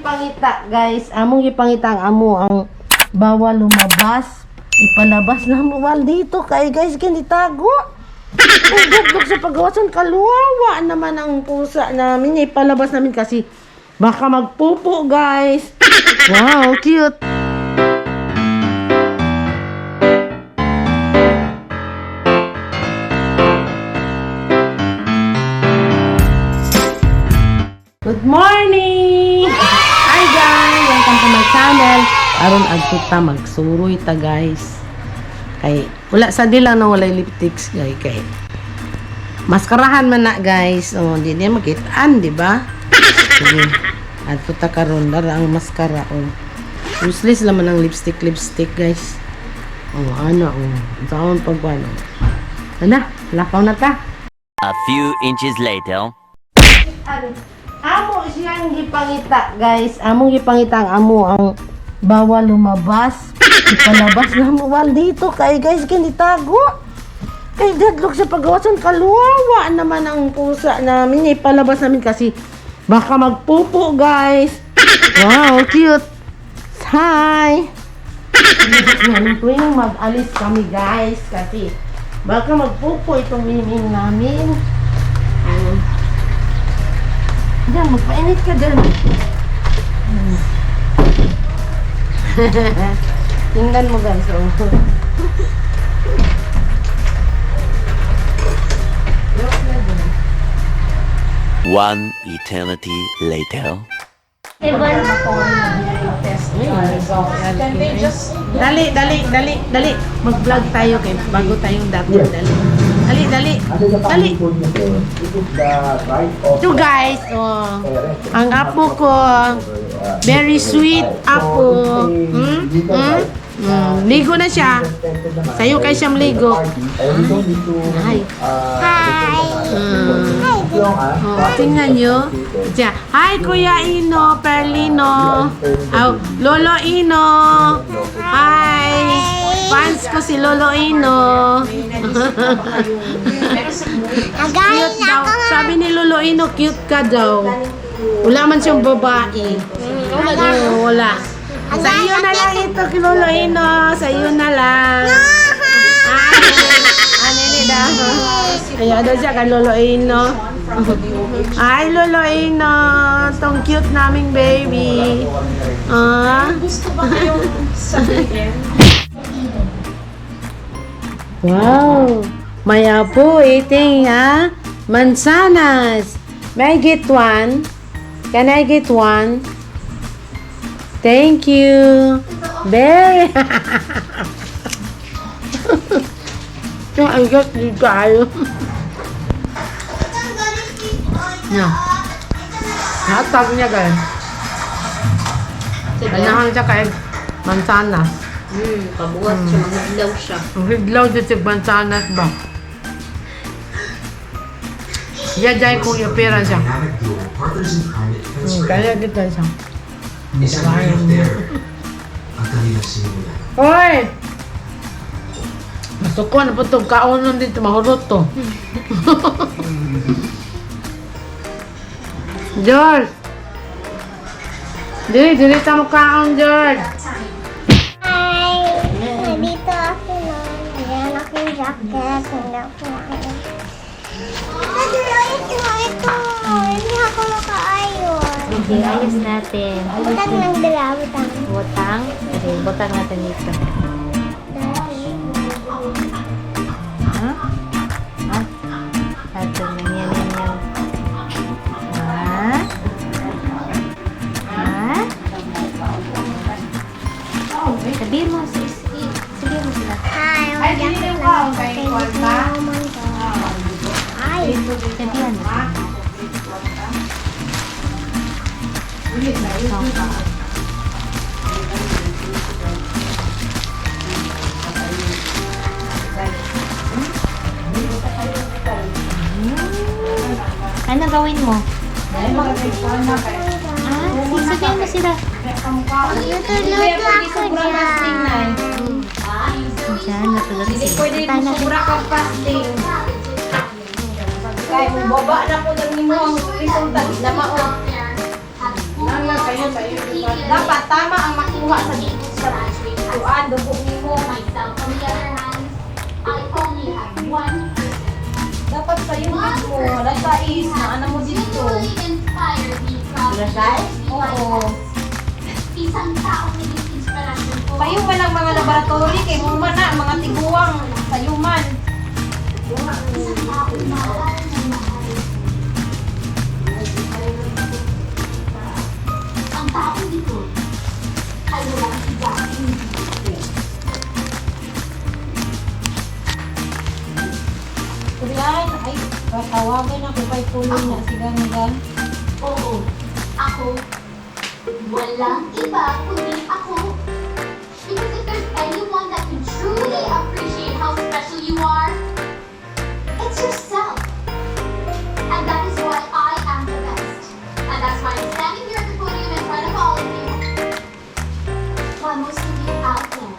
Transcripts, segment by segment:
Gipangita, guys. Among gipangita ang amo ang bawal lumabas. Ipalabas na mo wal dito kay guys kinitago. Ang dugdug sa pagawasan, kaluwawa naman ang pusa namin. Ipalabas namin kasi baka magpupo, guys. Wow, cute. Good morning! Hi guys! Welcome to my channel. Aron adto ta magsuroy ta, guys. Kay wala sa dila na walay lipsticks, guys, kay maskarahan man na, guys. Oh, di niya makitaan, di ba? Sige. Adto ta karon dara ang maskara, oh. Useless laman ang lipstick lipstick, guys. Oh, ano, oh. Saan pagkuan, oh. Ana, lakaw na ta. A few inches later. Amo siyang gipangita, guys. Among gipangita ang amo ang bawal lumabas. Ipalabas na mo wal dito kay guys kinitago. Kay deadlock sa pagawasan, kaluwawa naman ang pusa namin. Ipalabas namin kasi baka magpupo, guys. Wow, cute. Hi. Yan, tuwing mag-alis kami, guys, kasi baka magpupo itong miming namin. Ayun. Diyan, magpainit ka dyan. Tingnan mo, guys, oh. One eternity later. Dali, dali, dali, dali. Mag-vlog tayo kay bago tayong dating. Dali. Dali, dali. Dali. Ito, guys, oh. Ang apo ko, very sweet apo. Hmm? Hmm? Ligo na siya. Sayo kay siya maligo. Hi. Hi. Oh, tingnan nyo. Siya. Hi, Kuya Ino, Perlino. Aw, Lolo Ino. Hi. Fans ko si Lolo Ino. Cute daw. Sabi ni Lolo Ino, cute ka daw. Wala man siyang babae. Oo, wala. Sa iyo na lang ito, Lolo Ino. Sa iyo na lang. Ay, ano ni daw? Ayaw daw siya kay Lolo Ino. Ay, Lolo Ino. Tong cute naming baby. Ah. Gusto ba kayong sabihin? Wow! May apo eating, ha? Mansanas! May I get one? Can I get one? Thank you! Very! Yung ang got dito kayo. Yeah. Hatag niya, guys. Ganahan siya kay mansanas. Pabuhat siya, magdlaw siya. Ang hidlaw dyan sa mansanas ba? Iya, dyan kung ipira siya. Dynamic duo, partners in crime at defense Kaya kita siya. is a kind of therapy. Ang kanilang sinulan. Hoy! Masuko na po itong kaonon dito, mahurot to. George! Dili, dili ta mo kaon, George! Hi. Nandito ako na. Ayan akong jacket. Hindi ako maayon. Ito, ito, ito. Hindi ako makaayon. Okay, ayos natin. Butang ng dala, butang. Butang. Okay, butang natin dito. Ha? Ha? Ato, yan, yan, yan. Ha? Ha? Sabihin mo, sabihin mo sila. Hi, ang jacket lang ito. Kaya hindi ko Ay, Sabihan mo. Ano gawin mo? Ah, sabihin mo sila. Luto-luto ako dyan. Diyan, natulog sila. Pwede Tayo natin. sobra kang fasting. Kaya baba na po lang nimo ang resulta. Di na mao. Dapat tama ang makuha sa kuan dugo nimo. Myself, on the other hand, I only have one person. Dapat sa iyo mismo, wala sa is na ano mo dito. Genuinely inspired me from Oo. Isang taong naging inspirasyon ko. Payo man ang mga laboratory kay mo man na mga tiguang sayo man. Isang taong mahal na mahal. Ang taong ito ay walang iba kundi ako. Kurian, ay patawagan ako kay tulong na sila nila. Oo, ako. Walang iba kundi ako. Because if there's anyone that can truly appreciate how special you are, it's yourself. And that is why I am the best. And that's why I'm standing here at the podium in front of all of you. While most of you out there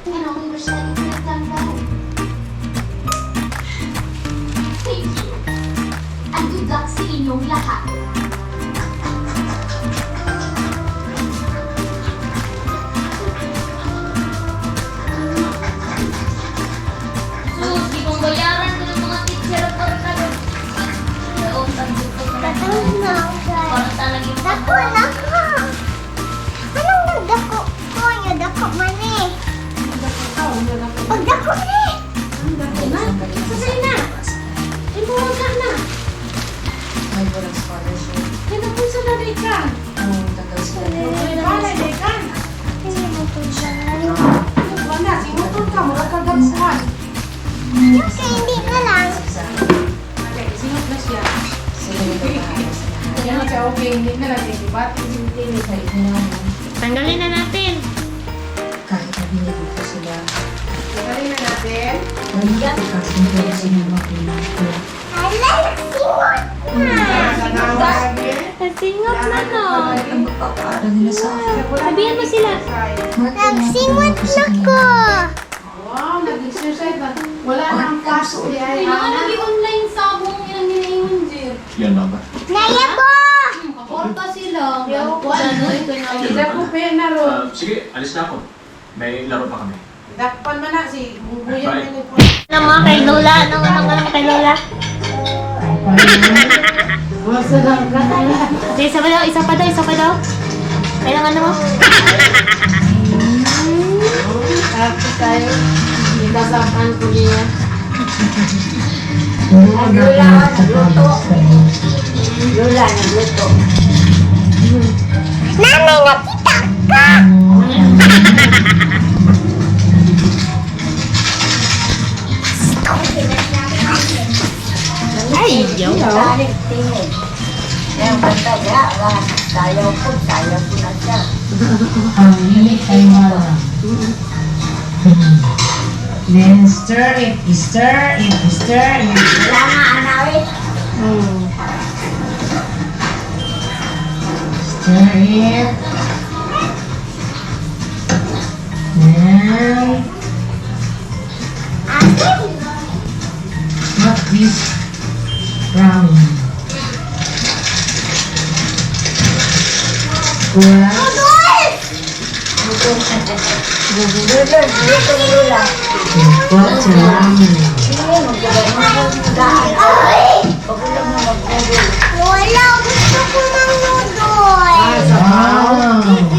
can only wish that you could have done better. Thank you. And good luck sa inyong lahat. Sus, di kong bayaran ko ng mga teacher at barkada. Tapos na ako, guys. Parang talagang Dako na ko. Anong nagdako ko? Yung dako man eh. Pagdako na eh. Sasay na! Ay, buwag ka na! Ay, walang scholarship. Kaya napunsa na rin ka. Ang tagal sila. Wala rin ka. Hindi mo to dyan. Wala, sinutol ka. Mura ka gagsahan. Yung kay hindi na lang. Okay, sinot na siya. Sila yung babae sa lahat. Yan siya, okay. Hindi na lang. Diba? Hindi sa inyo. Tanggalin na natin. Kahit na binigay ko sila. Tanggalin na natin. Walang kakasin ko sa mga magulang ko. Hala, nagsingot na. Nasingot na no. Ang pagpapaaral nila sa akin. Sabihan mo sila. Mark, Nagsingot na ko. Wow, nag-exercise na. Wala na ang fast di ay. Kailangan lagi online sabong ilang ginaingon Jer. Yan na ba? Naya ko. Kaporta sila. Dako pa na ron. Sige, alis na ako. May laro pa kami. Dakpan man na si Bubuyan Bye. na ni Ano mo kay Lola? Ano ano kay Lola? Sige, isa pa daw, isa pa daw, isa pa daw. Kailangan ano mo? Tapos tayo, kasapan ko niya. Lola, nagluto. Nanay, nakita ka. Ay, yo. Ang init ay mala. Then stir it, stir it, stir it. Stir it. Then Akin. not this brown. Kuha. Kuha sa ramen. Ay! Wala, gusto ko ng noodles. Wow. Mm.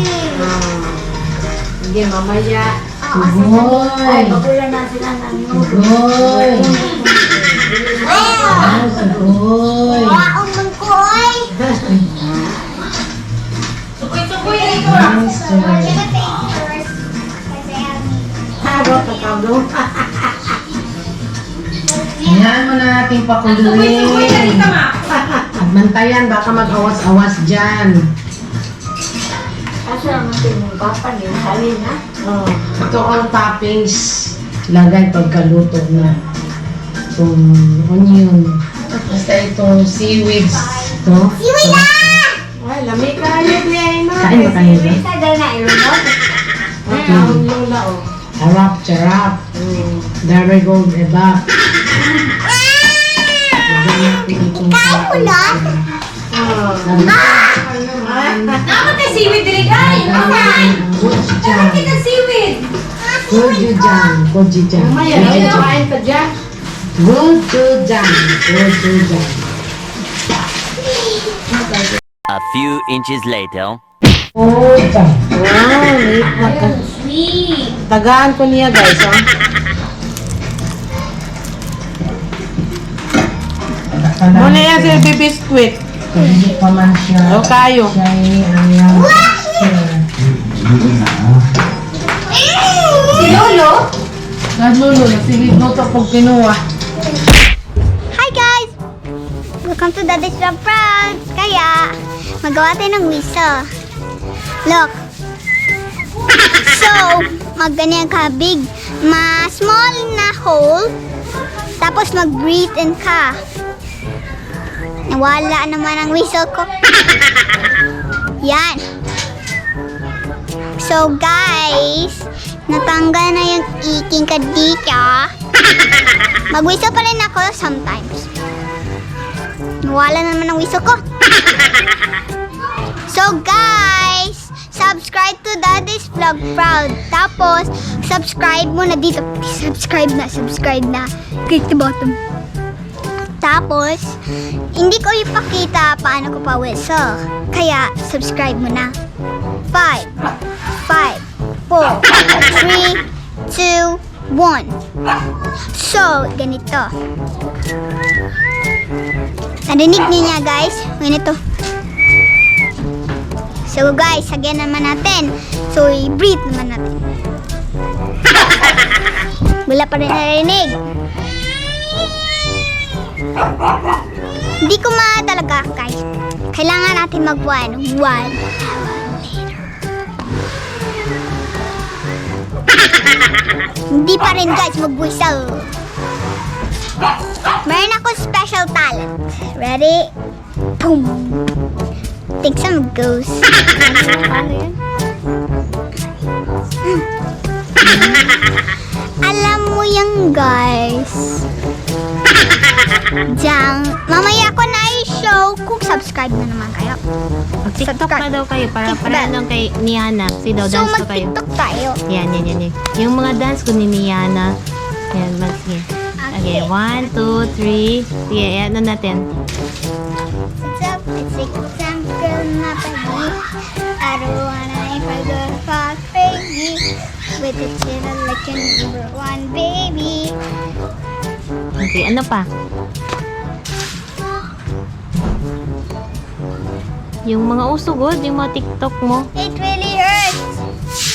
Hindi, mamaya. Oo, Sugoy. Sugoy. Ay! Sugoy. Waon man ko, oy. Sukoy-sukoy ay ikaw ah. I'm gonna take yours. Kasi I'm Ayan mo na ating Sukoy-sukoy pakuluin. na dito ma. At bantayan, baka mag-awas-awas dyan. Oh, ito ang toppings. Lagay pagkaluto na. Itong onion. Basta itong seaweeds. Ito. Siwi na! Ay, lami kayo, di na. Kain ba kayo ba? Okay. Lola, oh. Charap, charap. Very gold, eba. Lagyan natin itong Kain mo na? Ah! Seaweed diri ay. Gochujang. Kita seaweed. Gochujang. Gochujang. Mamaya, kain ka dyan. Gochujang. Gochujang. A few inches later. Gochujang. Wow, lipat ka. Sweet. Tagaan ko niya, guys, oh. Muna yan si Baby Biscuit. Hindi pa man siya. O, kayo. Shiny ang iyang hair. Si Lolo? Naglululo, sige, luto pag kinuha. Hi guys! Welcome to Daddy's Vlog Prank! Kaya, magawa tayo ng whistle. Look. So, magganyan ka big, ma small na hole. Tapos mag-breathe in ka. Nawala naman ang whistle ko. Yan. So guys, natanggal na yung iking kadika. Mag-whistle pa rin ako sometimes. Nawala na naman ang whistle ko. So guys, subscribe to Daddy's Vlog Proud. Tapos, subscribe mo na dito. Subscribe na, subscribe na. Click the button. Tapos, hindi ko ipakita paano ko pa whistle. Kaya, subscribe mo na. 5, 5, 4, 3, 2, 1. So, ganito. Narinig niyo niya, guys? Ganito. So, guys, again naman natin. So, i-breathe naman natin. Wala pa rin narinig. Hindi ko ma talaga, guys. Kailangan natin mag 1 hour later. Hindi pa rin, guys, mag-whistle. Meron ako special talent. Ready? Boom! Think some ghost. Paano yun? Alam mo yan, guys. Diyan. Mamaya ko na i-show kung subscribe na naman kayo. Mag-TikTok na daw kayo para TikTok. para lang kay Niana. Si daw So, dance ko kayo. mag-TikTok tayo. Yan, yan, yan, yan. Yung mga dance ko ni Niana. Yan, mag sige. Okay, one, two, three. Sige, ano natin? What's up? It's exam girl na pagi. I don't wanna if I go fuck crazy. With the channel like a number one baby. Okay, ano pa? Yung mga usugod, yung mga TikTok mo. It really hurts.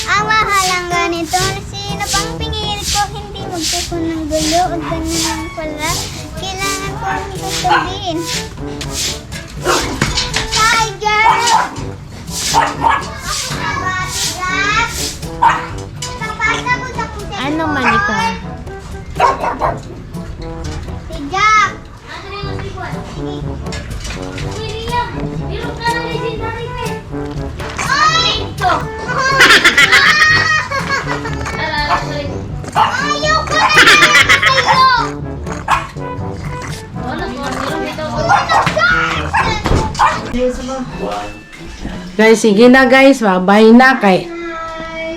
Ang mahalang ganito na sino pang pingil ko. Hindi magtuko ng gulo o ganun lang pala. Kailangan ko ang sasabihin. Hi, girl! Ako na ba, Jack? Papasa ko sa kung Ano man ikaw? Si Jack! Ay! Ayoko na sa'yo! Guys, sige na guys, bye na kay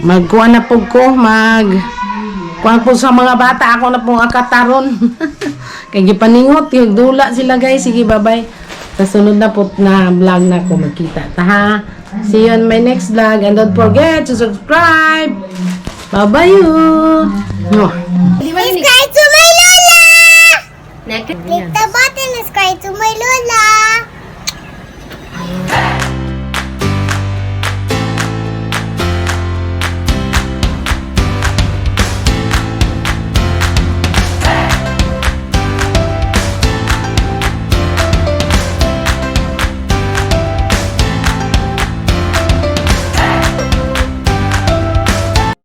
magkuha na po ko, mag kuha po sa mga bata, ako na pong akataron. Kay gipaningot, yung dula sila guys, sige bye-bye. Sa sunod na po na vlog na ko magkita. Ta ha. See you on my next vlog and don't forget to subscribe. Bye-bye you. No. Subscribe to my Lola! Next. Click